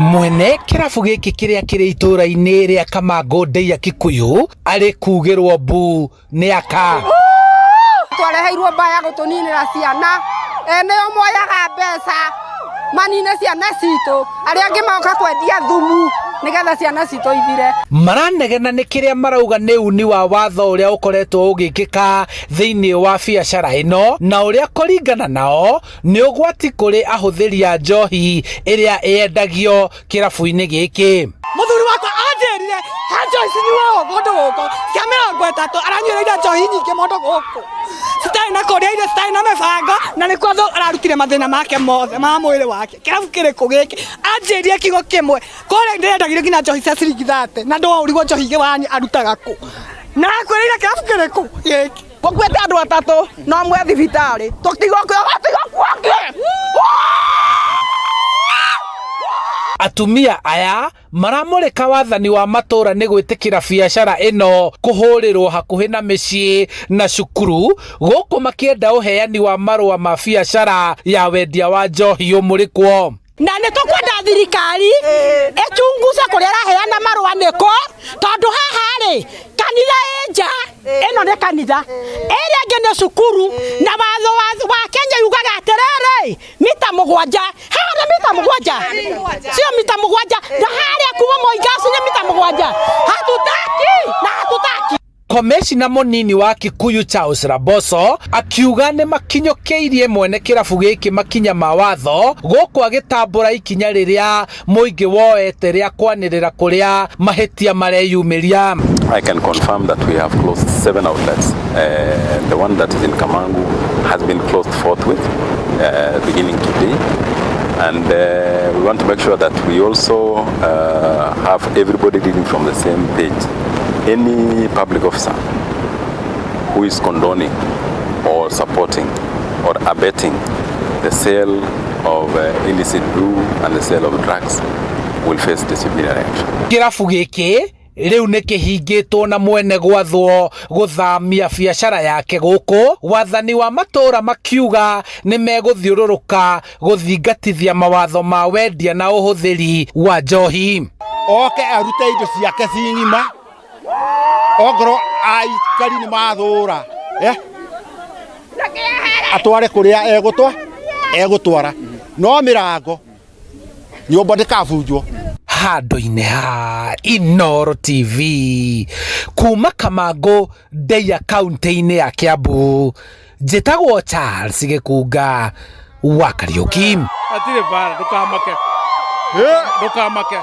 Mwene kĩrabu gĩkĩ kĩrĩa kĩrĩ itũũra-inĩ rĩa Kamangũ Ndeia Kikuyu arĩ kugĩrwo mbu nĩ aka. Twareheirwo mbaa ya gũtũninĩra ciana, ene o moyaga mbeca manine ciana citũ, arĩa angĩ magoka kwendia thumu nĩgetha ciana citũ ithire. Maranegena nĩ kĩrĩa marauga nĩ uni wa watho ũrĩa ũkoretwo ũgĩkĩka thĩinĩ wa biacara ĩno na ũrĩa kũringana nao nĩ ũgwati kũrĩ ahũthĩri a njohi ĩrĩa ĩendagio kĩrabu-inĩ gĩkĩ. Mũthuri wakwa anjĩrire he njohi cinyuagwo kũndũ gũkũ cia 30, aranyuĩrĩire njohi nyingĩ mũndũ gũkũ citarĩ na kũrĩa irio, citarĩ na mĩbango, na nĩkuo ararutire mathĩna make mothe ma mwĩrĩ wake. Kĩrabu kĩrĩkũ gĩkĩ? Anjĩrire kiugo kĩmwe, kũrĩa ndĩrendagĩrio nginya njohi cia ciringi 30, na ndũrirwo njohi ingĩ wani arutaga kũ, na akwĩrĩire kĩrabu kĩrĩkũ gĩkĩ? Gũkuĩte andũ atatũ no mwe thibitarĩ, tũtigũkua. Atumia aya maramũrĩka wathani wa matũũra nĩ gwĩtĩkĩra biacara ĩno kũhũrĩrwo hakuhĩ na mĩciĩ na cukuru, gũkũ makĩenda ũheani wa marũa ma biacara ya wendia wa njohi ũmũrĩkwo. Na nĩ tũkwenda thirikari ĩchunguze kũrĩa ĩraheana marũa nĩkũ, tondũ haha rĩ kanitha ĩ nja, ĩno nĩ kanitha, ĩrĩa ĩngĩ nĩ cukuru, na watho wa Kenya yugaga atĩrĩrĩ, mita 7, haha nĩ mita 7, sio mita 7, na harĩa kuma Moigaci nĩ mita 7. Hatutaki na hatutaki. Komishina mũnini wa Kikuyu Charles Raboso akiuga nĩ makinyũkĩirie mwene kĩrabu gĩkĩ makinya ma watho, gũkũ agĩtambũra ikinya rĩrĩa mũingĩ woete rĩa kwanĩrĩra kũrĩa mahĩtia mareyumĩria. I can confirm that we have closed 7 outlets. The one that is in Kamangu has been closed forthwith, beginning today. And we want to make sure that we also have everybody reading from the same page. Any public officer who is condoning or supporting or abetting the sale of illicit brew and the sale of drugs will face disciplinary action. Kĩrabu gĩkĩ rĩu nĩ kĩhingĩtwo na mwene gwathwo gũthamia biacara yake gũkũ. Wathani wa matũũra makiuga nĩ megũthiũrũrũka gũthingatithia mawatho ma wendia na ũhũthĩri wa njohi. Oke arute indo ciake ci ng'ima, ongorwo aikari nĩ mathũra, atware kũrĩa egũtwara, no mĩrango nyũmba ndĩkabunjwo. Handũ-inĩ ha Inooro TV kuma Kamangũ Ndeia kaunti-inĩ ya Kiambu, njĩtagwo Charles Gĩkunga wa Kariũki. Hatirĩ mbara, ndũkamake. Ndũkamake.